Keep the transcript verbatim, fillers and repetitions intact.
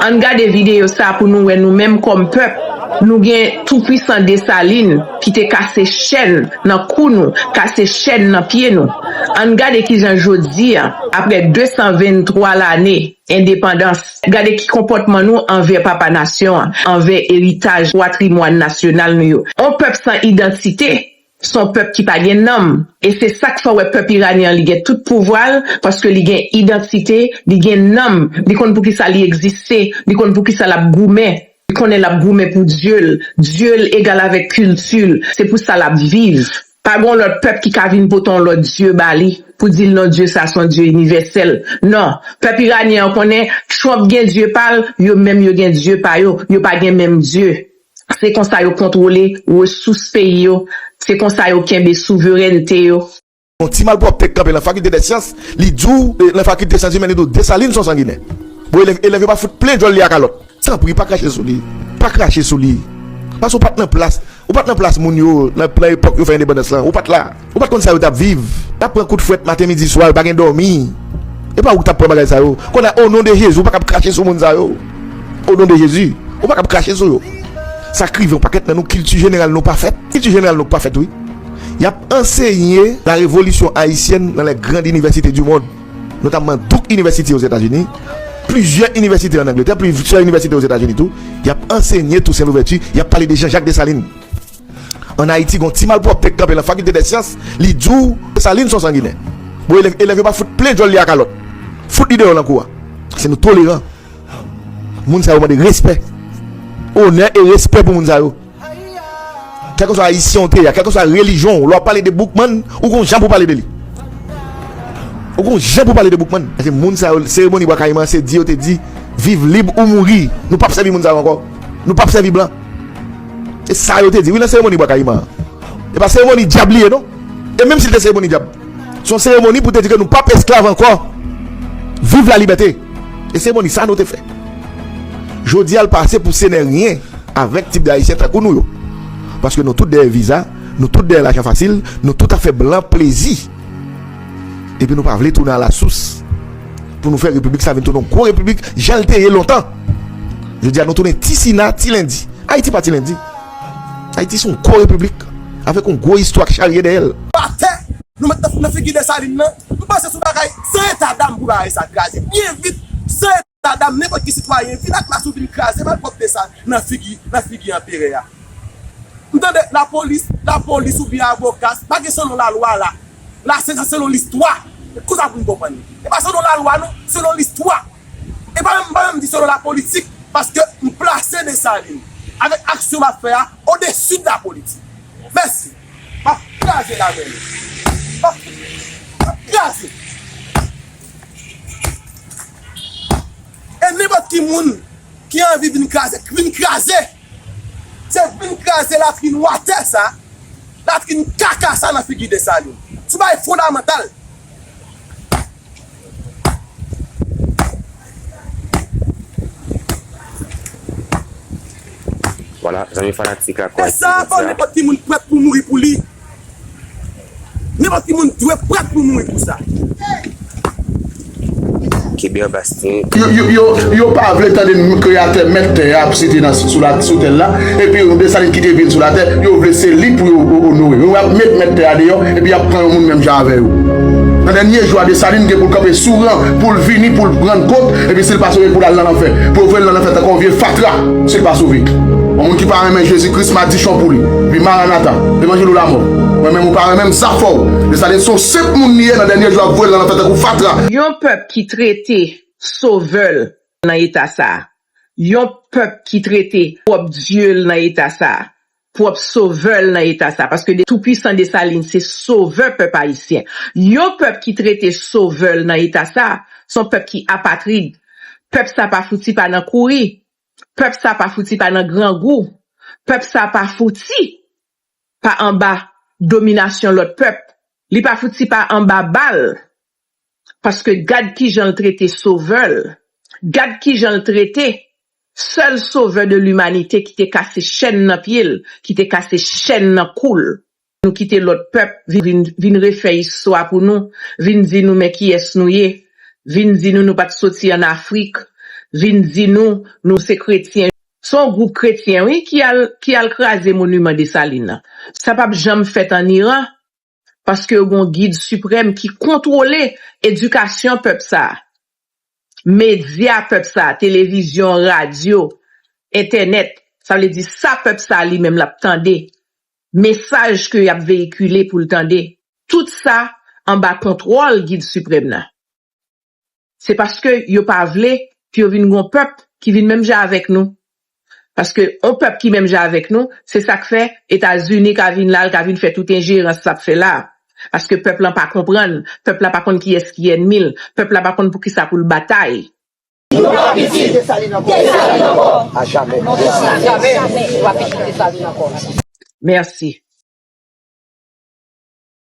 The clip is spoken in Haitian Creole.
Ann gade videyo sa pou nou wè nou menm kòm pèp, nou gen toupwisan Desalin ki te kase chèn nan kou nou, kase chèn nan pye nou. Ann gade kijan jodi a, apre de san venntwa lane endepandans, gade ki konpòtman nou anvè papa nasyon an, anvè eritaj patrimwàn nasyonal nou yo. On pèp san idantite, se yon pèp ki pa gen nanm. E se sa k fè w wè pèp iranyen an, li gen tout pouvwa l, paske li gen idantite, li gen nanm, li konn poukisa li egziste, li konn poukisa l ap goumen, li konnen l ap goumen pou Dye l, Dye l egal avèk kilti l, se pou sa l ap viv. Pa gen yon lòt pèp ki ka vin pote yon lòt dye ba li, pou di l non, dye sa se yon dye inivèsèl. Non, pèp iranyen an konnen Trump gen dye pa l, yo menm yo gen dye pa yo, yo pa gen menm dye. Se konsa yo kontwole resous peyi yo. Se konsa yo kenbe souverènte yo. Yon ti malpwòpte k kanpe nan fakilte dè syans, li di w, eh, nan fakilte syans imèn, li di w Desalin se yon sanginè. Bon, elèv, elèv yo pa fout plen djòl li a kalòt. Tanpri, pa krache sou li. Pa krache sou li. Paske ou pa t nan plas, ou pa t nan plas moun yo, nan, nan epòk yo fè endepandans lan. Ou pa t la. Ou pa t konn sa yo t ap viv. T ap pran kout fwèt maten, midi, swa, yo pa gen dòmi. E pa ou ki t ap pran bagay sa yo. Kounye a, o non de Jezi, ou pa kab krache sou moun sa yo. O non de Jezi, ou pa kab krache sou yo. Sa k rive yon pakèt nan nou, kilti jeneral nou pa fèt. Kilti jeneral nou pa fèt, wi. Y ap ansenye la révolution haïtienne dans les grandes universités du monde, notamment Duke University Ozetazini, plizyè inivèsite ann Angletè, plizyè inivèsite Ozetazini tou. Y ap ansenye Toussaint Louverture, y ap pale de Jean-Jacques Dessalines. Ann Ayiti, gen yon ti malpwòpte k kanpe nan fakilte dè syans, li di w Desalin se yon sanginè. Bon, elèv, elèv yo pa fout plen djòl li a kalòt. Fout li deyò nan kou a. Paske nou toleran. Moun sa yo mande respè. Onè e respè pou moun sa yo. Kèlkeswa ayisyen w te ye a, kèlkeswa relijyon w, lè w ap pale de Boukman, ou gon jan pou w pale de li. Ou gon jan pou w pale de Boukman. Paske moun sa yo, seremoni Bwa Kayiman, se di yo te di, viv lib ou mouri. Nou p ap sèvi moun sa yo ankò. Nou p ap sèvi blan. Se sa yo te di, wi, nan seremoni Bwa Kayiman an. E pa seremoni dyab li ye, non. E menm si l te seremoni dyab, se yon seremoni pou te di ke nou p ap esklav ankò. Viv la libète. E seremoni sa nou te fè. Jodi a, l pase pou se nè ryen avèk tip de Ayisyen tankou nou yo. Paske nou tout dèyè viza, nou tout dèyè lajan fasil, nou tout ap fè blan plezi. Epi nou pa vle tounen a la sous. Pou nou fè repiblik sa vin tounen yon gwo repiblik, jan l te ye lontan. Jodi a, nou tounen ti Sina, ti Lendi. Ayiti pa ti Lendi. Ayiti se yon gwo repiblik, avèk yon gwo istwa k charye dèyè l. Atè, nou met nan, nan figi Desalin nan. M panse se yon bagay san eta dam pou bagay sa kraze. Byen vit, san eta dam, nenpòt ki sitwayen, vin ak mas ou vin kraze malpwòpte sa nan figi, nan figi anperè a. M tande lapolis, lapolis oubyen avoka, pa gen selon lalwa la. La, se, se selon listwa. Konsa pou n konprann li. E pa selon lalwa, non, selon listwa. E pa menm, pa menm di selon lapolitik, paske m plase Desalin avèk aksyon m ap fè a odesi de lapolitik. Mèsi. M ap kraze l avè nou. M ap, m ap kraze. E nenpòt ki moun ki anvi vin kraze, vin kraze. Se vin kraze latrin watè sa, latrin kaka sa nan figi Desalin. Sou bagay fondamantal. Vwala, zanmi fanatik la, e sa fò nenpòt ki moun prèt pou mouri pou li. Nenpòt ki moun dwe prèt pou mouri pou sa. Kibè Bastien. Yo, yo, yo, yo pa vle tande Kreyatè, Mèt tè a ap site nan, sou la, sou tèl la. Epi Desalin kite vil sou latè, yo vle se li pou yo o-, onore. Yo ap met Mèt tè a deyò, epi y ap pran yon moun menm jan avè yo. Nan dènye jou a, Desalin gen pou l kanpe sou ran, pou l vini, pou l rann kont, epi si l pa sove, pou l al nan lanfè. Pou yo voye l nan lanfè tankou yon vye fatra, si l pa sove. Yon moun ki pa renmen Jezi Kris, madichon pou li. Epi Maranata, levanjil ou lamò. Ou renmen m ou pa renmen m, sa fò w. Desalin se yon senp moun li ye, nan dènye jou ap voye l nan lanfè tankou fatra. Yon pèp ki trete Sovè l nan eta sa a. Yon pèp ki trete pwòp Dye l nan eta sa a. pwòp sovè l nan eta sa, paske Toupwisan Desalin se sovè pèp ayisyen. Yon pèp ki trete sovè l nan eta sa, se yon pèp ki apatrid. Pèp sa pa fouti pa nan kouri. Pèp sa pa fouti pa nan grangou. Pèp sa pa fouti pa anba dominasyon lòt pèp. Li pa fouti pa anba bal. Paske gad kijan l trete sovè l. Gad kijan l trete sèl sovè de limanite ki te kase chèn nan pye l, ki te kase chèn nan kou l. Nou kite lòt pèp vin, vin, vin refè istwa pou nou, vin di nou men kiyès nou ye, vin di nou nou pa t soti ann Afrik, vin di nou nou se kretyen. Se yon gwoup kretyen, wi, ki al, ki al kraze moniman Desalin nan. Sa p ap janm fèt ann Iran, paske yo gen yon gid siprèm ki kontwole edikasyon pèp sa a, medya pèp sa a, televizyon, radyo, entènèt. Sa vle di sa pèp sa a li menm l ap tande, mesaj ke y ap veyikile pou l tande. Tout sa anba kontwòl gid siprèm nan. Se paske yo pa vle pou yo vin gon pèp ki vin menm jan avèk nou. Paske yon pèp ki menm jan avèk nou, se sa k fè Etazini ka vin la, l ka vin fè tout enjerans l ap fè la. Paske pèp lan pa konprann, pèp la pa konn kiyès ki ènmi l, pèp la pa konn poukisa pou l batay. Nou pa piti Desalin ankò. Desalin ankò. A jamè. Jamè, nou pa piti Desalin ankò. Mèsi.